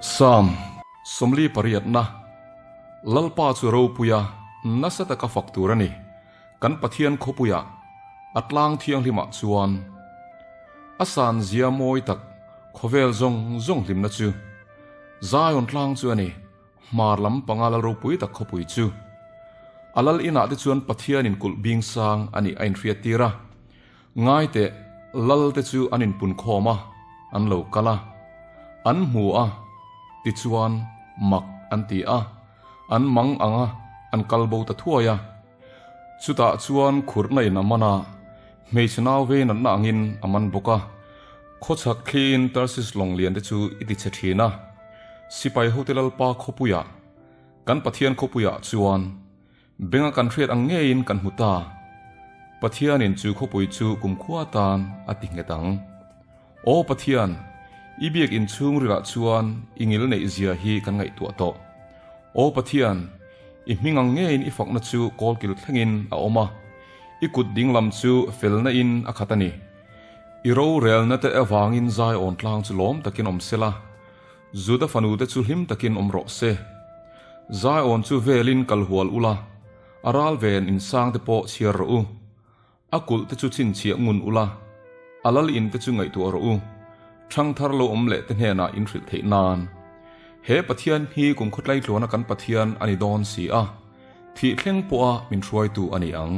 Psalm 48 na Lalpa chu ropuia nasa taka fak tur a ni. Kan Pathian khawpuiah a tlang thianghlimah chuan a san zia mawi tak khawvel zawng zawng hlimna chu Zion tlang chu a ni. Hmar lam panga lal ropui tak khawpui chu a lal inah te chuan Pathianin kulh bing sang a nih a inhriat tir a. Ngai teh, lal te chu an inpun khawm a, an lo kal a, an hmu a, tichuan mak an ti a, an mang ang a, an kal bo ta thuai a. Chutah chuan khurhna in a man a, hmeichhe nau vei natna angin a man bawk a. Khawchhak thliin Tarsis lawng lian te chu i ti chhe thin a, sipai hote Lalpa khawpuiah, kan Pathian khawpuiah chuan benga kan hriat ang ngeiin kan hmu ta. Pathianin chu khawpui chu kumkhua tan a ti nghet ang. Aw Pathian, i biak inchhung rilah chuan i ngil neih zia hi kan ngaihtuah tawh. Aw Pathian, i hming ang ngeiin i fakna chu kawlkil thlengin a awm a, i kut dinglam chu felna in a khat a ni. I rorelna te avangin Zion tlang chu lawm takin awm sela, Juda fanu te chu hlim takin awm rawh se. Zion chu velin kal hual ula, a ral ven insang te pawh chhiar rawh u. A kulh te chu chhinchhiah ngun ula, a lal in te chu ngaihtuah rawh u, ṭhangthar lo awm leh te hnenah in hrilh theih nan. He Pathian hi kum khawtlai tluana kan Pathian a ni dawn si a, thih thleng pawha min hruaitu a ni ang.